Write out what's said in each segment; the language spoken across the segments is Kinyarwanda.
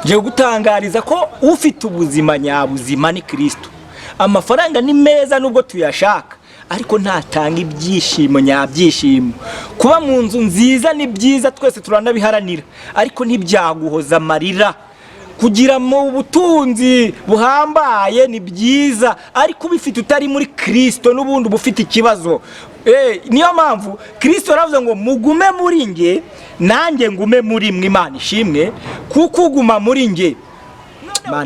Ngiye gutangariza ko ufite ubuzima nyabuzima ni Kirisito. Amafaranga ni meza nubwo tuyashaka, ariko ntatanga ibyishimo nyabyishimo. Kuba mu nzu nziza ni byiza, twese turanabiharanira, ariko ntibyaguhoza amarira. Kugira mu butunzi buhambaye ni byiza, ariko ubifite utari muri Kirisito n'ubundi uba ufite ikibazo. Niyo mpamvu Kirisito yaravuze ngo mugume muri nge nanjye ngume muri mwe. Imana ishimwe kuko uguma muri nge.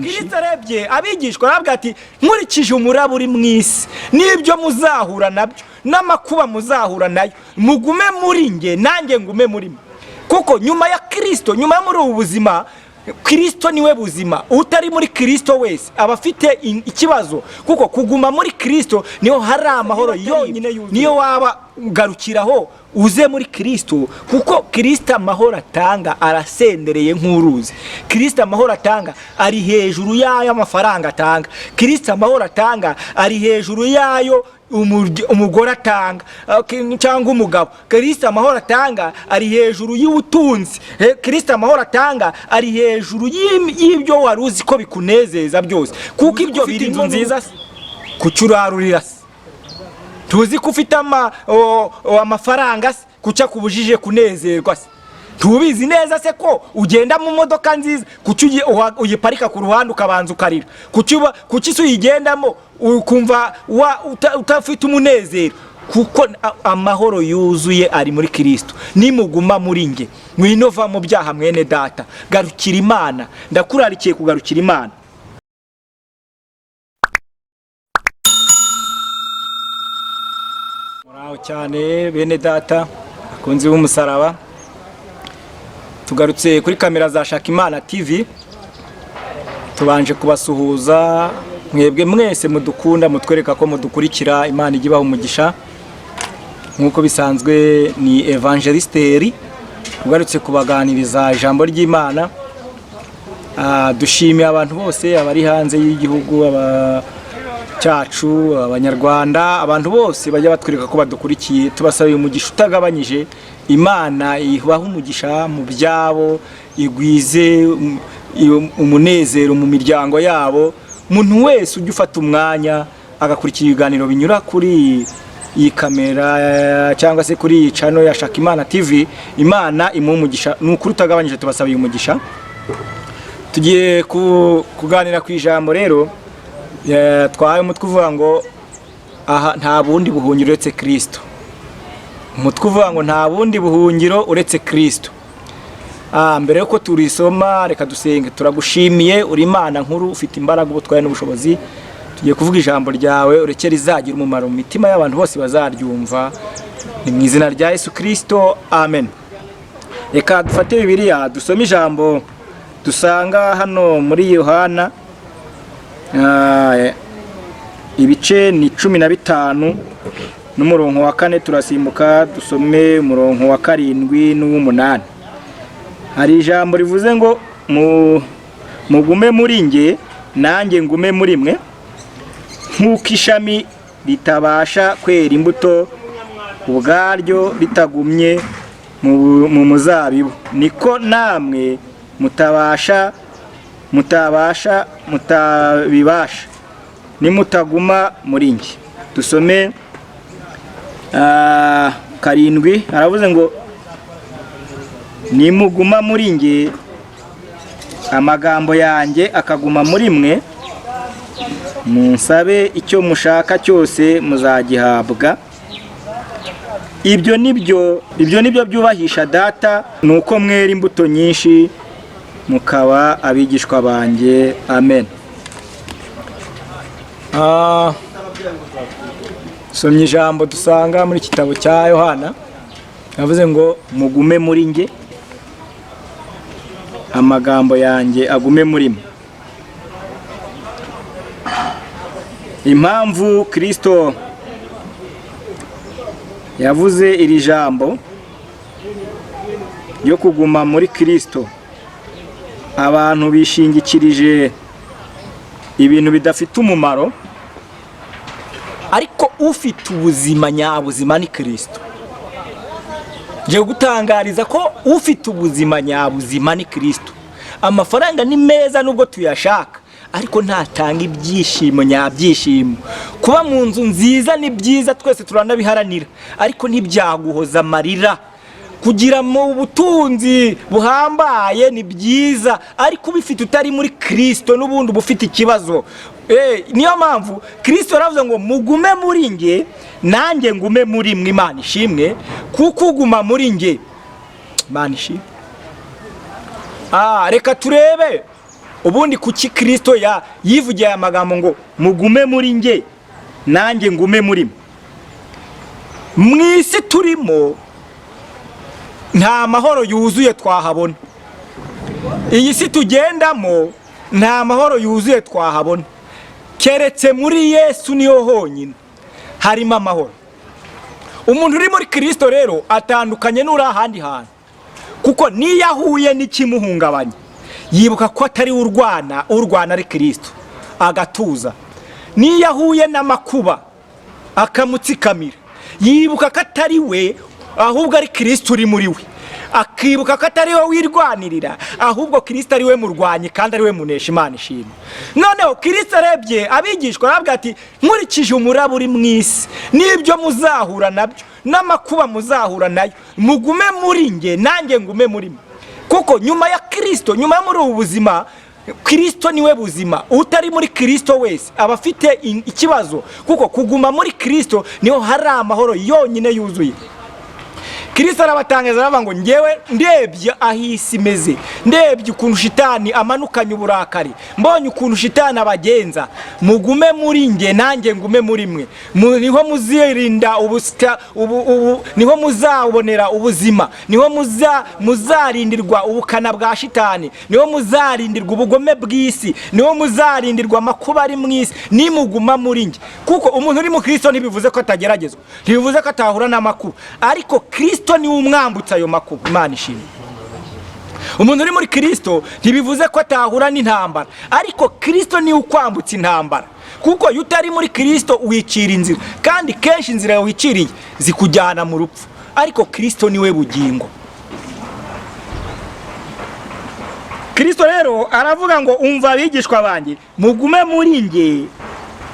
Kirisito arebye abigishwa aravuga ati nkurikije umuraba uri mu isi n'ibyo muzahura nabyo n'amakuba muzahura nayo, mugume muri nge nanjye ngume muri mwe. Kuko nyuma ya Kirisito, nyuma yo muri ubu buzima, Kirisito niwe buzima. Utari muri Kirisito wese aba afite ikibazo, kuko kuguma muri Kirisito niho hari amahoro yonyine yuzuye. Niyo waba ugarukiraho uze muri Kirisito, kuko Kirisito amahoro atanga arasendereye nk'uruzi. Kirisito amahoro atanga ari hejuru y'ayo amafaranga atanga. Kirisito amahoro atanga ari hejuru y'ayo umugore atanga cyangwa umugabo. Kirisito amahoro atanga ari hejuru y'ubutunzi. Kirisito amahoro atanga ari hejuru y'ibyo wari uzi ko bikunezeza byose, kuko ibyo biri inzu nziza se kuki urarurira se? Tuzi ko ufite amafaranga se, kuki akubujije kunezerwa se? Tubizi neza se ko ugenda mu modoka nziza, kuki uyiparika ku ruhande ukabanza ukarira? Kuki se uyigendamo ukumva utafite umunezero? Kuko amahoro yuzuye ari muri Kirisito. Nimuguma muri nge, ngwino va mu byaha mwene data, garukira Imana. Ndakurarikiye kugarukira Imana. Muraho cyane bene data bakunzi b'umusaraba, tugarutse kuri kamera za Shakimana TV. Tubanje kubasuhuza mwebwe mwese mudukunda, mutwereka ko mudukurikira. Imana ijye ibaha umugisha. Nk'uko bisanzwe ni Evangelisteri ugarutse kubaganiriza ijambo ry'Imana. Dushimiye abantu bose abari hanze y'igihugu cyacu, abanyarwanda, abantu bose bajya batwereka ko badukurikiye. Tubasabiye umugisha utagabanyije. Imana ibaha umugisha mu byabo, igwize umunezero mu miryango yabo. Umuntu wese ujya ufata umwanya agakurikira ibiganiro binyura kuri iyi kamera cyangwa se kuri iyi channel ya Shakimana TV, Imana imuha umugisha. Ni ukuri utagabanyije, tubasabiye umugisha. Tugiye kuganira ku ijambo rero twahaye umutwe uvuga ngo aha nta bundi buhungiro uretse Kirisito. Umutwe uvuga ngo nta bundi buhungiro uretse Kirisito. Mbere yuko turisoma reka dusenge. Turagushimiye, uri Imana nkuru, ufite imbaraga, ubutware n'ubushobozi. Tugiye kuvuga ijambo ryawe, ureke rizagira umumaro mu mitima y'abantu bose bazaryumva. Ni mu izina rya Yesu Kirisito, amen. Reka dufate Bibiliya dusome ijambo dusanga hano muri Yohana, ibice ni 15 n'umurongo wa 4, turasimbuka dusome umurongo wa 7 n'uw'umunani. Hari ijambo rivuze ngo mugume muri nge nanjye ngume muri mwe, nk'uko ishami ritabasha kwera imbuto ubwaryo ritagumye mu muzabibu, niko namwe mutabibasha nimutaguma muri nge. Dusome 7, aravuze ngo nimuguma muri nge, amagambo yanjye akaguma muri mwe, munsabe icyo mushaka cyose muzagihabwa. Ibyo nibyo byubahisha data, ni uko mwera imbuto nyinshi mukaba abigishwa banjye. Amen. Somye ijambo dusanga muri kitabo cya Yohana, yavuze ngo mugume muri nge, amagambo yanjye agume muri mwe. Impamvu Kristo yavuze iri jambo ryo kuguma muri Kristo, abantu bishingikirije ibintu bidafite umumaro, ariko ufite ubuzima nyabuzima ni Kristo. Ngiye gutangariza ko ufite ubuzima nyabuzima ni Kristo. Amafaranga ni meza nubwo tuyashaka, ariko ntatanga ibyishimo nyabyishimo. Kuba mu nzu nziza ni byiza, twese turanabiharanira, ariko ntibyaguhoza amarira. Kugira mu butunzi buhambaye ni byiza, ariko ubifite utari muri Kirisito n'ubundi uba ufite ikibazo. Niyo mpamvu Kirisito yaravuze ngo: "Mugume muri nge, nanjye ngume muri mwe." Imana ishimwe, kuko uguma muri nge. Imana ishimwe. Reka turebe ubundi kuki Kirisito yivugiye aya magambo ngo: "Mugume muri nge, nanjye ngume muri mwe." Mu isi turimo nta mahoro yuzuye twahabona. Iyi si tugendamo nta mahoro yuzuye twahabona, keretse muri Yesu niho honyine harimo amahoro. Umuntu uri muri Kirisito rero atandukanye n'uri ahandi hantu, kuko niyo ahuye n'ikimuhungabanya yibuka ko atari we urwana, urwana ari Kirisito, agatuza. Niyo ahuye n'amakuba akamutsikamira, yibuka ko atari we, ahubwo ari Kirisito uri muri we, akibuka ko atari we wirwanirira, ahubwo Kirisito ari we murwanyi kandi ari we munesha. Imana ishimwe. Noneho Kirisito arebye abigishwa arabwira ati: "Nkurikije umuraba uri mu isi n'ibyo muzahura nabyo n'amakuba muzahura nayo, mugume muri nge, nanjye ngume muri mwe." Kuko nyuma ya Kirisito, nyuma yo muri ubu buzima, Kirisito niwe buzima. Utari muri Kirisito wese aba afite ikibazo, kuko kuguma muri Kirisito niho hari amahoro yonyine yuzuye. Kirisito arabatangaza, aravuga ngo: "Ngewe ndebye aho isi imeze, ndebye ukuntu shitani amanukanye uburakari, mbonye ukuntu shitani abagenza, mugume muri nge, nanjye ngume muri mwe. Niho muzirinda ubusita, ubu, niho muzabonera ubuzima, niho muzarindirwa ubukana bwa shitani, niho muzarindirwa ubugome bw'isi, niho muzarindirwa amakuba ari mu isi, nimuguma muri nge." Kuko umuntu uri mu Kirisito ntibivuze ko atageragezwa, ntibivuze ko atahura n'amakuba, ariko Kirisito niwe umwambutsa ayo makuba. Imana ishimwe. Umuntu uri muri Kirisito ntibivuze ko atahura n'intambara, ariko Kirisito niwe ukwambutsa intambara. Kuko iyo utari muri Kirisito wicira inzira, kandi kenshi inzira wiciriye zikujyana mu rupfu, ariko Kirisito niwe bugingo. Kirisito rero aravuga ngo: "Umva abigishwa banjye, mugume muri nge,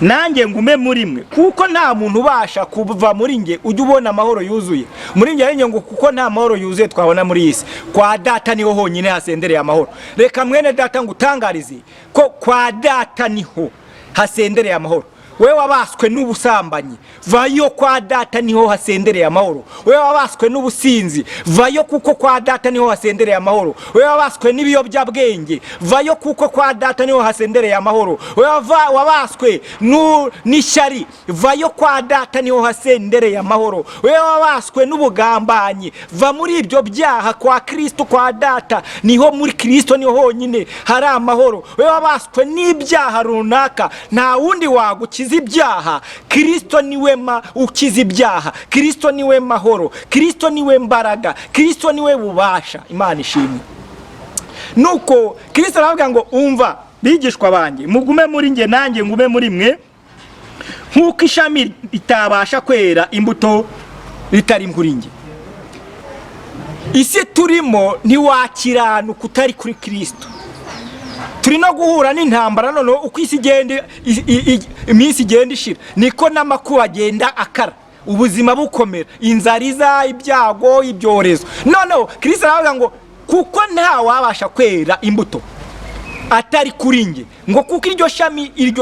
nanjye ngume muri mwe, kuko nta muntu ubasha kuva muri nge ujya ubona amahoro yuzuye muri nge." Ari ngo kuko nta mahoro yuzuye twabona muri iyi si, kwa Data niho honyine hasendereye amahoro. Reka mwene Data ngo utangarize ko kwa Data niho hasendereye amahoro. We wabaswe n'ubusambanyi, vayo, kwa Data niho hasendereye amahoro. We wabaswe n'ubusinzi, vayo, kuko kwa Data niho hasendereye amahoro. We wabaswe n'ibiyobyabwenge, vayo, kuko kwa Data niho hasendereye amahoro. We wabaswe n'ishyari, vayo, kwa Data niho hasendereye amahoro. We wabaswe n'ubugambanyi, va muri ibyo byaha, kwa Kirisito, kwa Data niho, muri Kirisito niho honyine hari amahoro. We wabaswe n'ibyaha runaka, nta wundi wagukiza ibyaha. Kirisito niwe ma ukiza ibyaha, Kirisito niwe mahoro, Kirisito niwe mbaraga, Kirisito niwe bubasha. Imana ishimwe. Nuko Kirisito aravuga ngo: "Umva bigishwa banjye, mugume muri nge, nanjye ngume muri mwe, nk'uko ishami ritabasha kwera imbuto ritari muri nge." Isi turimo ntiwakiranuka utari kuri Kirisito. Turi no guhura n'intambara noneho. Uko isi igenda iminsi igenda ishira, niko n'amakuba agenda akara, ubuzima bukomera, inzara iza, ibyago, ibyorezo. Noneho Kirisito aravuga ngo: "Kuko nta wabasha kwera imbuto atari kuri nge," ngo kuko iryo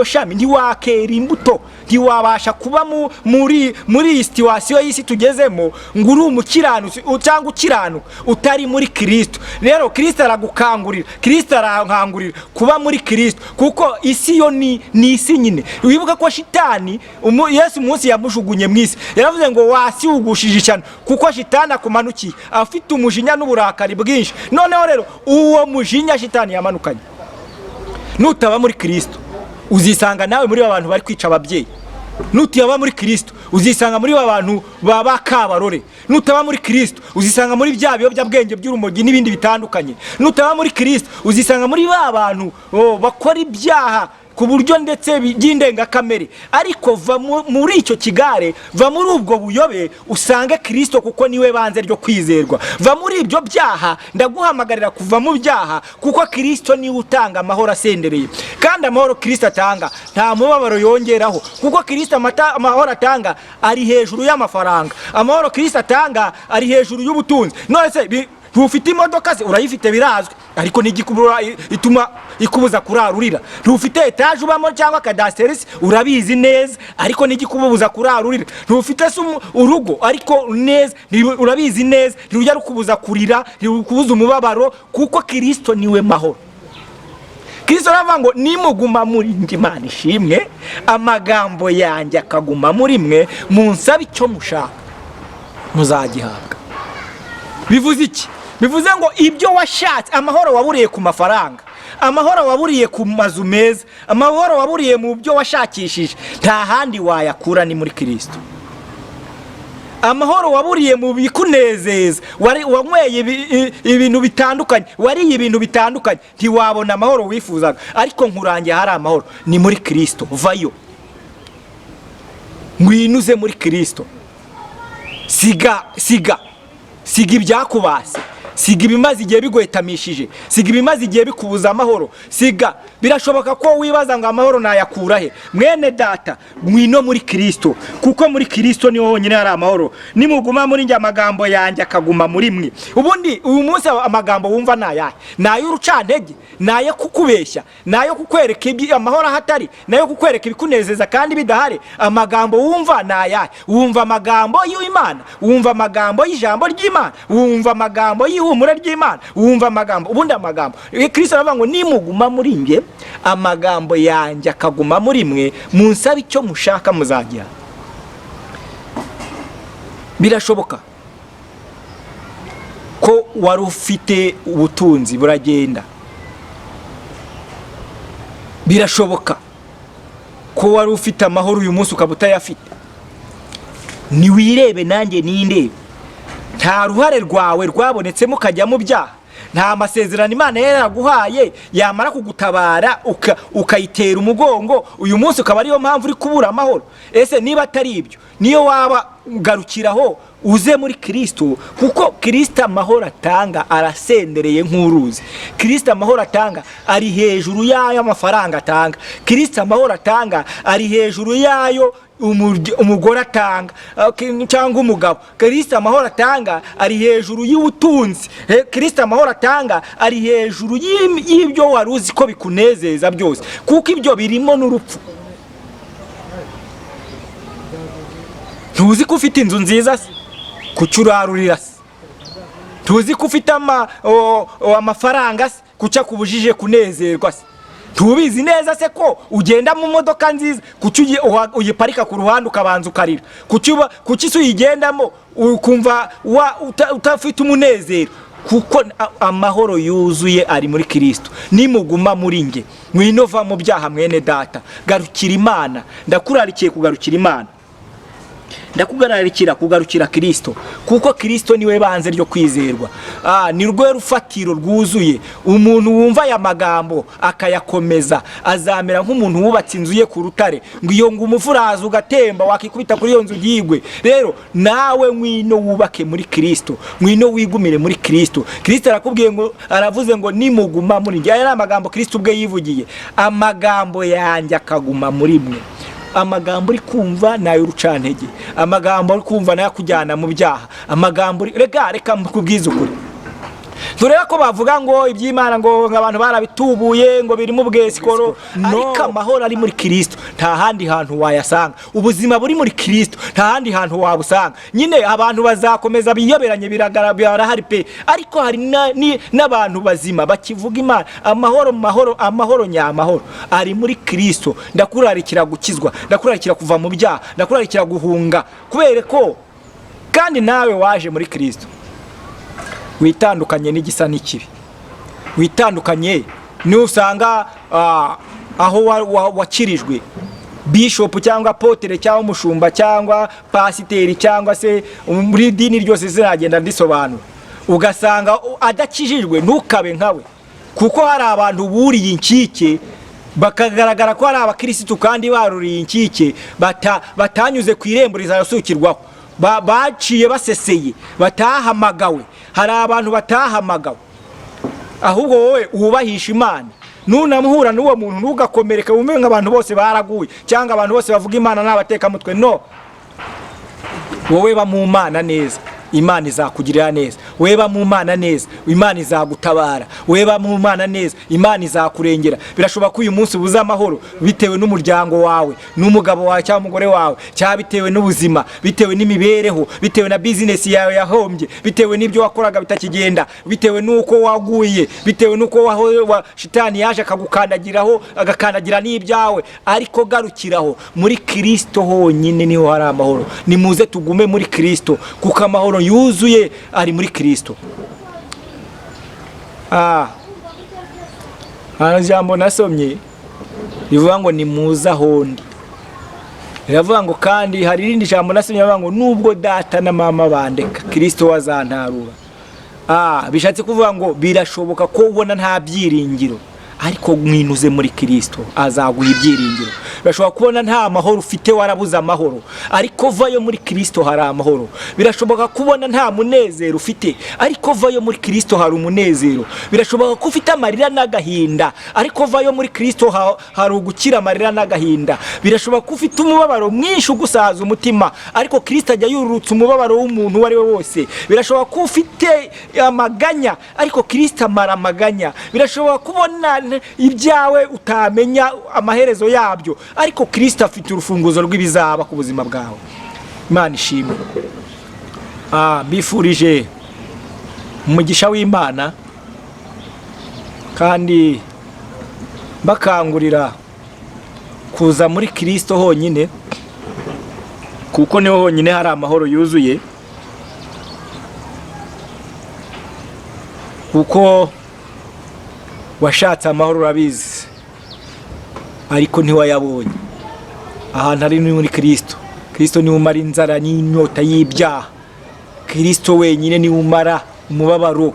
shami ntiwakera imbuto, ntiwabasha kuba muri iyi situation y'isi tugezemo ngo uri umukiranutsi cyangwa ukiranuka utari muri Kirisito. Rero Kirisito aragukangurira, Kirisito arankangurira kuba muri Kirisito, kuko isi yo ni isi nyine. Wibuka ko shitani Yesu umunsi yamujugunye mu isi yaravuze ngo: "Wasiwugushije ishyano, kuko shitani akumanukiye afite umujinya n'uburakari bwinshi." Noneho rero uwo mujinya shitani yamanukanye, nutaba muri Kirisito uzisanga nawe muri ba bantu bari kwica ababyeyi. Nutaba muri Kirisito uzisanga muri ba bantu baba kabarore. Nutaba muri Kirisito uzisanga muri bya biyobyabwenge by'urumogi n'ibindi bitandukanye. Nutaba muri Kirisito uzisanga muri ba bantu bakora ibyaha. ku buryo ndetse by'indengakamere. Ariko va muri icyo kigare, va muri ubwo buyobe, usange Kirisito, kuko niwe banze ryo kwizerwa. Va muri ibyo byaha, ndaguhamagarira kuva mu byaha, kuko Kirisito niwe utanga amahoro asendereye. Kandi amahoro Kirisito atanga nta mubabaro yongeraho, kuko Kirisito amahoro atanga ari hejuru y'amafaranga. Amahoro Kirisito atanga ari hejuru y'ubutunzi. None se ntufite imodoka se? Urayifite, birazwi, ariko ntigikubura ituma ikubuza kurarurira. Ntufite etaje ubamo cyangwa kadasiteri? Urabizi neza, ariko ntigikubuza kurarurira. Ntufite se urugo? Ariko neza, urabizi neza, ntirujya rukubuza kurira, ntirukubuza umubabaro, kuko Kirisito niwe mahoro. Kirisito aravuga ngo: "Nimuguma muri njye," Imana ishimwe, "amagambo yanjye akaguma muri mwe, munsabe icyo mushaka muzagihabwa." Bivuze iki? Bivuze ngo ibyo washatse, amahoro waburiye ku mafaranga, amahoro waburiye ku mazu meza, amahoro waburiye mu byo washakishije, nta handi wayakura, ni muri Kirisito. Amahoro waburiye mu bikunezeza, wanyweye ibintu bitandukanye, wariye ibintu bitandukanye, ntiwabona amahoro wifuzaga. Ariko nkurangiye hari amahoro, ni muri Kirisito. Vayo, ngwinuze muri Kirisito. Siga, siga, siga ibyakubase, siga ibimaze igihe bigwetamishije, siga ibimaze igihe bikubuza amahoro, siga. Birashoboka ko wibaza ngo: "Amahoro nayakura he?" Mwene data, ngwino muri Kirisito, kuko muri Kirisito niho honyine hari amahoro. "Nimuguma muri njye, amagambo yanjye akaguma muri mwe." Ubundi uyu munsi amagambo wumva ni ayahe? Ni ay'urucantege, ni ayo kukubeshya, ni ayo kukwereka amahoro aho atari, ni ayo kukwereka ibikunezeza kandi bidahari. Amagambo wumva ni ayahe? Wumva amagambo y'Imana? Wumva amagambo y'ijambo ry'Imana? Wumva amagambo y'ihumure ry'Imana? Wumva amagambo? Ubundi amagambo Kirisito aravuga ngo: "Nimuguma muri njye, amagambo yanjye akaguma muri mwe, munsabe icyo mushaka muzagira." Birashoboka ko wari ufite ubutunzi, buragenda. Birashoboka ko wari ufite amahoro, uyu munsi ukaba utayafite. Niwirebe, nanjye nindebe. Nta ruhare rwawe rwabonetsemo ukajya mu byaha? Nta masezerano Imana yari yaraguhaye, yamara kugutabara ukayitera umugongo, uyu munsi ukaba ariyo mpamvu uri kubura amahoro? Ese niba atari ibyo, niyo waba ugarukiraho, uze muri Kirisito, kuko Kirisito amahoro atanga arasendereye nk'uruzi. Kirisito amahoro atanga ari hejuru y'ayo amafaranga atanga. Kirisito amahoro atanga ari hejuru y'ayo umugore atanga cyangwa umugabo. Kirisito amahoro atanga ari hejuru y'ubutunzi. Kirisito amahoro atanga ari hejuru y'ibyo wari uzi ko bikunezeza byose, kuko ibyo birimo n'urupfu. Ntuzi ko ufite inzu nziza se? Kuki urarurira se? Ntuzi ko ufite amafaranga se? Kuki akubujije kunezerwa se? Ntubizi neza se ko ugenda mu modoka nziza? Kuki uyiparika ku ruhande ukabanza ukarira? Kuki se uyigendamo ukumva utafite umunezero? Kuko amahoro yuzuye ari muri Kirisito. "Nimuguma muri nge." Ngwino, va mu byaha, mwene data, garukira Imana. Ndakurarikiye kugarukira Imana, ndakugararikira kugarukira Kirisito, kuko Kirisito niwe banze ryo kwizerwa. Ni rwo rufatiro rwuzuye. Umuntu wumva aya magambo akayakomeza azamera nk'umuntu wubatse inzu ye ku rutare, ngo iyo ngo umuvuraza ugatemba, wakikubita kuri iyo nzu yigwe. Rero nawe ngwino wubake muri Kirisito, ngwino wigumire muri Kirisito. Kirisito arakubwiye ngo, aravuze ngo: "Nimuguma muri njye." Aya ni amagambo Kirisito ubwe yivugiye: "Amagambo yanjye akaguma muri mwe." Amagambo uri kumva ni ay'urucantege, amagambo uri kumva ni ayakujyana mu byaha, amagambo reka reka nkubwize ukuri. Turebe ko bavuga ngo iby'Imana ngo abantu barabitubuye, ngo birimo ubwesikoro, ariko amahoro ari muri Kirisito nta handi hantu wayasanga. Ubuzima buri muri Kirisito nta handi hantu wabusanga. Nyine abantu bazakomeza biyoberanye, birahari pe, ariko hari n'abantu bazima bakivuga Imana. Amahoro, mahoro, amahoro nyamahoro ari muri Kirisito. Ndakurarikira gukizwa, ndakurarikira kuva mu byaha, ndakurarikira guhunga, kubera ko kandi nawe waje muri Kirisito, witandukanye n'igisa n'ikibi, witandukanye. Nusanga aho wakirijwe, bishopu cyangwa apotere cyangwa umushumba cyangwa pasiteri cyangwa se muri dini ryose ziragenda ndisobanura, ugasanga adakijijwe, ntukabe nkawe, kuko hari abantu buriye inkike. Bakagaragara ko ari abakirisitu kandi baruriye inkike, batanyuze ku irembo rizasukirwaho, baciye baseseye, batahamagawe. Hari abantu batahamagawe. Ahubwo wowe wubahisha Imana, nunamuhura n'uwo muntu ntugakomereke, wumve ngo abantu bose baraguye cyangwa abantu bose bavuga Imana ni abatekamutwe. No wowe ba mu Mana neza, Imana izakugirira neza. Wowe ba mu Mana neza, Imana izagutabara. Wowe ba mu Mana neza, Imana izakurengera. Birashoboka ko uyu munsi ubuze amahoro bitewe n'umuryango wawe, n'umugabo wawe cyangwa umugore wawe, cyangwa bitewe n'ubuzima, bitewe n'imibereho, bitewe na bizinesi yawe yahombye, bitewe n'ibyo wakoraga bitakigenda, bitewe n'uko waguye, bitewe n'uko shitani yaje akagukandagiraho, agakandagira n'ibyawe. Ariko garukiraho, muri Kirisito honyine niho hari amahoro. Nimuze tugume muri Kirisito, kuko amahoro yuzuye ari muri Kirisito. Hari ijambo nasomye rivuga ngo nimuze aho ndi. Riravuga ngo, kandi hari irindi jambo nasomye rivuga ngo nubwo data na mama bandeka, Kirisito wazantarura. Bishatse kuvuga ngo birashoboka ko ubona nta byiringiro, ariko mwinuze muri Kirisito azaguha ibyiringiro. Birashoboka kubona nta mahoro ufite, warabuze amahoro, ariko vayo, muri Kirisito hari amahoro. Birashoboka kubona nta munezero ufite, ariko vayo, muri Kirisito hari umunezero. Birashoboka ko ufite amarira n'agahinda, ariko vayo, muri Kirisito hari ugukira amarira n'agahinda. Birashoboka ko ufite umubabaro mwinshi ugusaza umutima, ariko Kirisito ajya yururutsa umubabaro w'umuntu uwo ari we wose. Birashoboka ko ufite amaganya, ariko Kirisito amara amaganya. Birashoboka kubona ibyawe utamenya amaherezo yabyo, ariko Kirisito afite urufunguzo rw'ibizaba ku buzima bwawe. Imana ishimwe. Mbifurije umugisha w'Imana kandi mbakangurira kuza muri Kirisito honyine, kuko niho honyine hari amahoro yuzuye, kuko washatse amahoro urabizi, ariko ntiwayabonye. Ahantu ari ni muri Kirisito. Kirisito niwe umara inzara n'inyota y'ibyaha. Kirisito wenyine niwe umara umubabaro.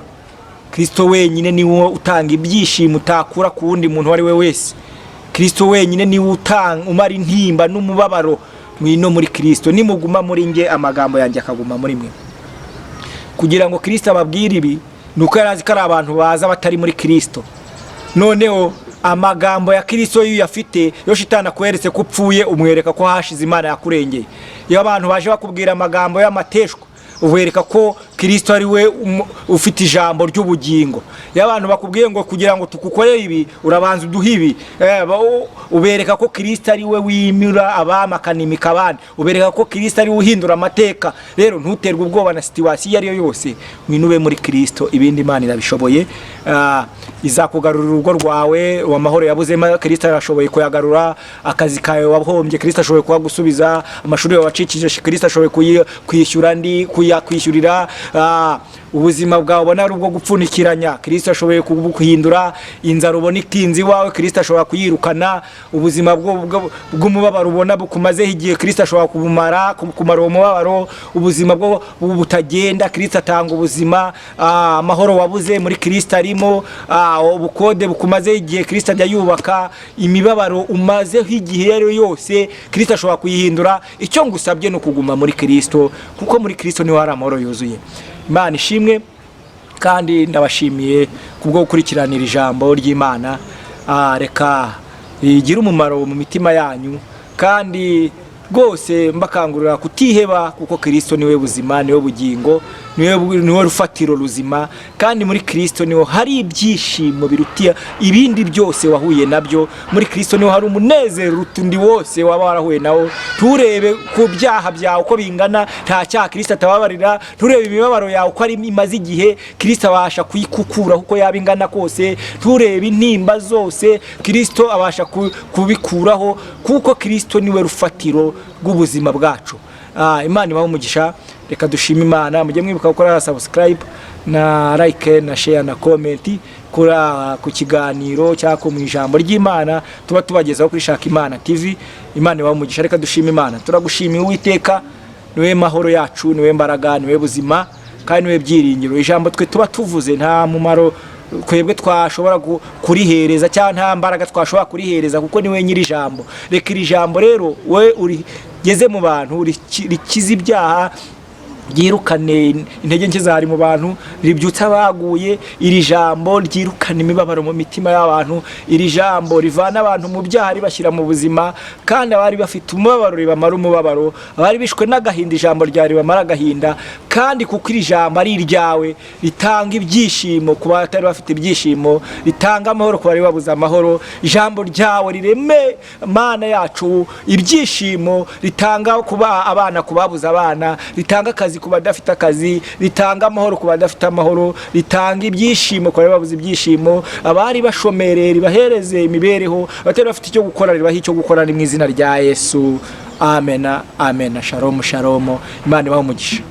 Kirisito wenyine niwe utanga ibyishimo utakura ku wundi muntu uwo ari we wese. Kirisito wenyine niwe utanga, umara intimba n'umubabaro. Mwino muri Kirisito. Nimuguma muri nge, amagambo yanjye akaguma muri mwe. Kugira ngo Kirisito ababwire ibi, ni uko yari azi ko ari abantu baza batari muri Kirisito. Noneho amagambo ya Kirisito iyo uyafite, iyo shitani akweretse ko upfuye, umwereka ko hashize, Imana yakurengeye. Iyo abantu baje bakubwira amagambo y'amateshwa, ubereka ko Kirisito ari we ufite ijambo ry'ubugingo. Iyo abantu bakubwiye ngo kugira ngo tugukorere ibi urabanza uduhe ibi, ubereka ko Kirisito ari we wimura abami akanimika abandi. Ubereka ko Kirisito ari we uhindura amateka. Rero ntuterwe ubwoba na situation iyo ari yo yose, winube muri Kirisito, ibindi Imana irabishoboye. Izakugarurira urugo rwawe amahoro yabuzemo, Kirisito arashoboye kuyagarura. Akazi kawe wahombye, Kirisito ashoboye kuhagusubiza. Amashuri yawe wacikije, Kirisito ashoboye kwishyura andi, kuyakwishyurira. Ubuzima bwawe ubona ari ubwo gupfundikiranya, Kirisito ashoboye kubuhindura. Inzara ubona itinze iwawe, Kirisito ashobora kuyirukana. Ubuzima bw'umubabaro ubona bukumazeho igihe, Kirisito ashobora kumara uwo mubabaro. Ubuzima bwo butagenda, Kirisito atanga ubuzima. Amahoro wabuze muri Kirisito arimo. Ubukode bukumazeho igihe, Kirisito ajya yubaka. Imibabaro umazeho igihe iyo ari yo yose, Kirisito ashobora kuyihindura. Icyo ngusabye ni ukuguma muri Kirisito, kuko muri Kirisito niho hari amahoro yuzuye. Imana ishimwe, kandi ndabashimiye kubwo gukurikiranira ijambo ry'Imana. Reka rigire umumaro mu mitima yanyu, kandi rwose mbakangurira kutiheba, kuko Kirisito niwe buzima, niwe bugingo, niwe rufatiro ruzima, kandi muri Kirisito niho hari ibyishimo biruta ibindi byose wahuye nabyo. Muri Kirisito niho hari umunezero uruta undi wose waba warahuye nawo. Nturebe ku byaha byawe uko bingana, nta cyaha Kirisito atababarira. Nturebe imibabaro yawe uko ari imaze igihe, Kirisito abasha kuyikukuraho uko yaba ingana kose. Nturebe intimba zose, Kirisito abasha kubikuraho, kuko Kirisito niwe rufatiro rw'ubuzima bwacu. Imana ibahe umugisha. Reka dushime Imana. Mujye mwibuka gukora subscribe na like na share na comment ku kiganiro cyangwa mu ijambo ry'Imana tuba tubagezaho kuri Shaka Imana TV. Imana ibahe umugisha. Reka dushime Imana. Turagushimiye Uwiteka, niwe mahoro yacu, niwe mbaraga, niwe buzima, kandi niwe byiringiro. Ijambo twe tuba tuvuze nta mumaro. Twebwe twashobora kurihereza cyangwa nta mbaraga twashobora kurihereza, kuko niwe nyiri ijambo. Reka iri jambo rero we urigeze mu bantu, rikize ibyaha, ryirukane intege nke zari mu bantu, ribyutse abaguye. Iri jambo ryirukane imibabaro mu mitima y'abantu. Iri jambo rivana abantu mu byaha, ribashyira mu buzima, kandi abari bafite umubabaro ribamara umubabaro, abari bishwe n'agahinda ijambo ryawe ribamara agahinda. Kandi kuko iri jambo ari iryawe, ritanga ibyishimo ku batari bafite ibyishimo, ritanga amahoro ku bari babuze amahoro. Ijambo ryawe rireme, Mana yacu, ibyishimo, ritanga kuba abana ku babuze abana, ritanga akazi ku badafite akazi, ritanga amahoro ku badafite amahoro, ritanga ibyishimo ku bari babuze ibyishimo. Abari bashomereye ribahereze imibereho, abatari bafite icyo gukora ribahe icyo gukora. Ni mu izina rya Yesu, amena, amena. Shalomu, shalomu. Imana ibahe umugisha.